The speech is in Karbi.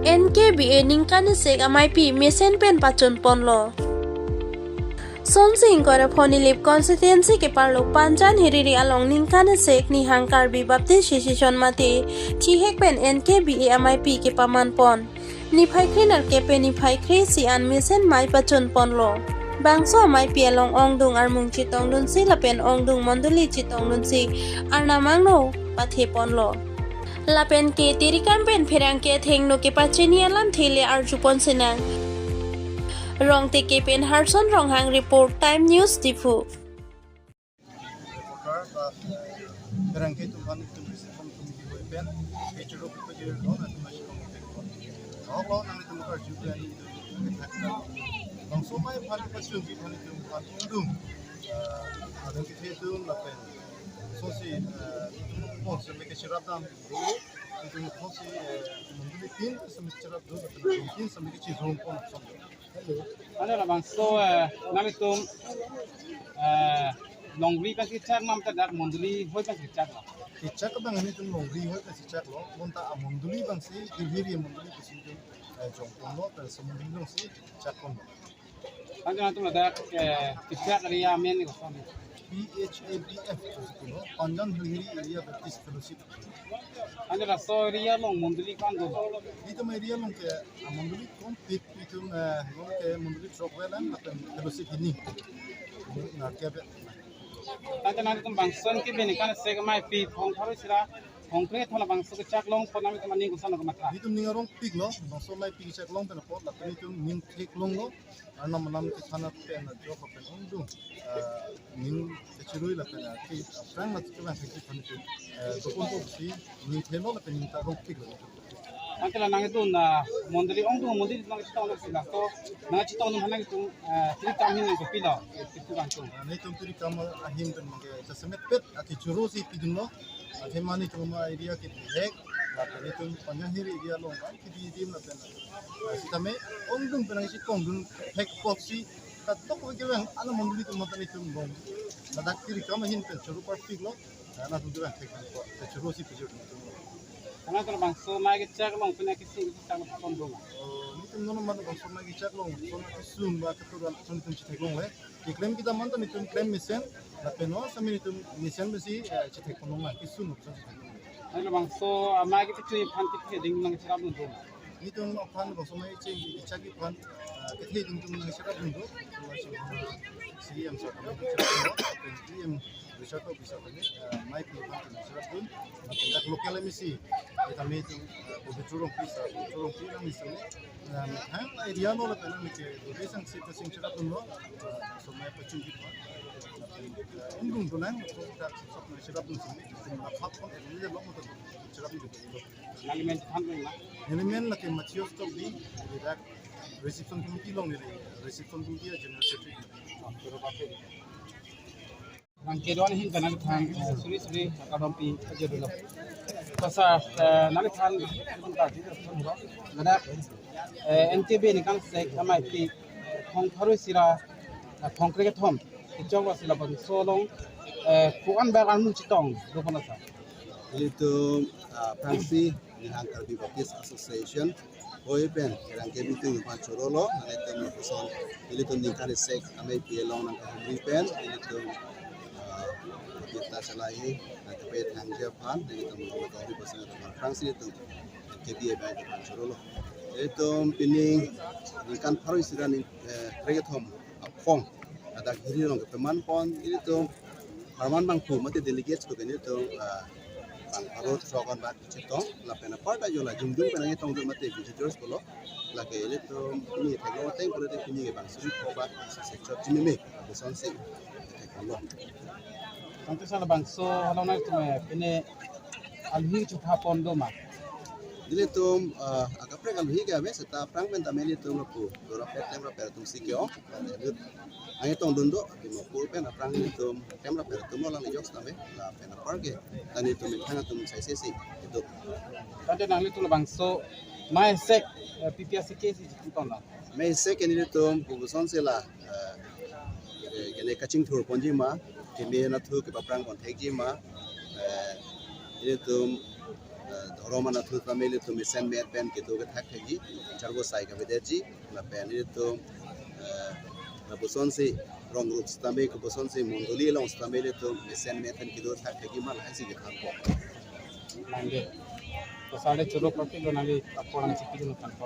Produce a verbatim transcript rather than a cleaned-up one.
N K B A ningkan isek ameipi mesen pen pachun ponlo. Sonsi ingkoi ra pho Nilip constituency keparlo Panjan Hiriri along ningkan isek Nihang Karbi Baptist Association mate chihek pen N K B A ameipi kepaman pon. Niphai kre nerkep pen niphai kre isi an mesen mei pachun ponlo. Bangso ameipi along ongdung armung chetongdunsi lapen ongdung mondoli chetongdunsi arnam angno pathe ponlo. Lapen ke tirikam pen pherangke athengno kepachini alamthe le arjupon sinang. Rongteke pen Harson Ronghang report, Time News Diphu. Reporter ba, eh, pherangke atum aphan itum reception committee hoi pen, kechoro kepajir lo, atum nasi kong pen. Ahok lo nangtum karju pen itum kethak. Bangso amei aphan pachun pi aphan itum aphan ongdung. Eh, adang kethe atum lapen. Sonsi, eh, itum aphan seme kecherap dam. Itum aphan si, eh, mondoli tin seme kecherap do, lapen tin seme kechirong pon son. Ano labangso, eh, nanglitum, eh, longri pen kechak ma mate dak mondoli hoi pen kechak ma? Kechak abang nelitum longri hoi pen kechak lo, bonta amondoli abang si Hiriri mondoli pusi itum, eh, jong ponlo, pen so mondoli along si chak ponlo. Ante nanglitum ladak, eh, kechak area amen ni koson? P H A B F, pusi itum lo, Panjan Hiriri Area Baptist Fellowship. Ante laso area along mondoli ko-an do? Itum area along ke, ah, mondoli kompik itum, eh, along ke mondoli throk ave lang, lapen fellowship hini. Nerkep ave. Ante nanglitum bangso N K B A ningkan isek ameipi phong pharo isi ra phong kre kethom labangso kechak long apot nanglitum aning koson lo kamatha? Itum ning arongpik lo, bangso ameipi kechak long pen apot, lapen itum ning theklong lo. Arnam alam kethan pen ajok pen ongdung, eh, ning kechirui lapen, eh, ke aphrang nat kevang thek aphan itum, eh, dokon pusi ning thelo lapen ning ta arongpik lo. Ante la nangtum na mondoli ongdung mondoli nangchetongdun si laso nangchetongdun aphan nangtum, eh, tirikam ahin nangkopilo, eh, tirikam ahin. Ah, nelitum tirikam ahin pen mangke jasemet pet akechoro si pidunlo. Athema nelitum ama area ke bihek, lapen nelitum Panjan Hiriri area along kan kidi dim lapen, ah, sitame ongdung pen nangchetongdun thek apot si kadokave kevang ana mondoli atum mate nelitum bong. Ladak tirikam ahin pen choro parpik lo, ah, nangtum kevang thek apot, kechoro si pijor nelitum. Ano labangso amei kechak long pen akesung kechak long pon dong. Oh, nelitum non mane bangso amei kechak long, son akesung ba keturan son nelitum chetheklongle. Keklem kedam anta nelitum klem mesen, lapen non sami nelitum mesen pensi, eh, chethek ponlong lang, kesung nelitum chetheklong. Ano labangso amei kechak aphan kethe ding nangcherapdun do? Nelitum aphan bangso amei kechak aphan, eh, kethe ding itum nangcherapdun do. C E M sir aphan nangcherapdun do, lapen E M Richard Tokbi sir aphan, eh, ameipi aphan nangcherapdun, lapen dak local M A C, eh, tame itum, eh, Pabitra Rongpi sir, Pabitra Rongpi nang isang, eh, hang area lo lapen nang ke dode sang si pasing cherapdunlo, eh, so amei pachun pi aphan. Lapen, eh, ongdung tunang, so dak sok nangcherapdun sini, itum laphap pon, eh, lo mo cherapdun. Nangli men than dun ma? Neli men lake Matthias Tokbi, dak reception committee along neli, reception committee a general secretary. Nang kedon ahin pen nangthan, eh, suri suri akadom pi aje dolo. Pasal, eh, nangthan, ladak, eh, N K B A ningkan isek ameipi, eh, phong pharo isi ra, eh, phong kre kethom kechok lo si labangso along, eh, ko-an bak armung chetong do kono sa? Ilitum, ah, aphrangsi Nihang Karbi Baptist Association hoi pen kerang ke meeting aphan chorolo, nanglitum lapuson ilitum ningkan isek ameipi along nangkahumri pen ilitum, ah, kita chalai nangkepe thangji aphan ilitum nangkahumri pasang aphan aphrangsi ilitum N K B A abang aphan chorolo. Ilitum pining ningkan pharo isi ra ning, eh, kre kethom aphong ladak Hiriri along kepaman pon, ilitum pharman bangphu mate delegates ko ke nelitum, ah, bang pharo throk an bak chetong, lapen apar ta jo la jumjum pen nangchetongdun mate visitors pulo, lake ilitum pini theklong ateng pulote pini ke bang suri pho bak isi chot chimeme, kosonsi theklong lo. Tangte sa labangso along nangtum, eh, pine alhi chupha pon do ma? Nelitum, ah, akaprek alhi ke ave, seta aphrang pen tame nelitum lapu dora pet tem ra per atum si ke-ong. Nangchetongdun do, Dimapur pen aphrang nelitum tem ra per atum lo lang ijok tame, lapen apar ke ta nelitum methang atum sai se si itu. Tangte nanglitum labangso amei isek, eh, P P R C K si chitong lo? Amei isek ke nelitum kosonsi la, eh, eh, kene kachingthur ponji ma, keme nathu kepaphrang pon thekji ma, eh, ilitum eh, dhorom anatthu tame ilitum mesen met pen kedo kethak thekji, charbo sai kavedetji, lapen ilitum, eh, lapuson si rong rup sitame kopuson si mondoli along sitame ilitum mesen met pen kedo thak thekji ma lahai si kethanpo. Nangli. Kosale choro prapilo nangli apor nangchipilo thanpo.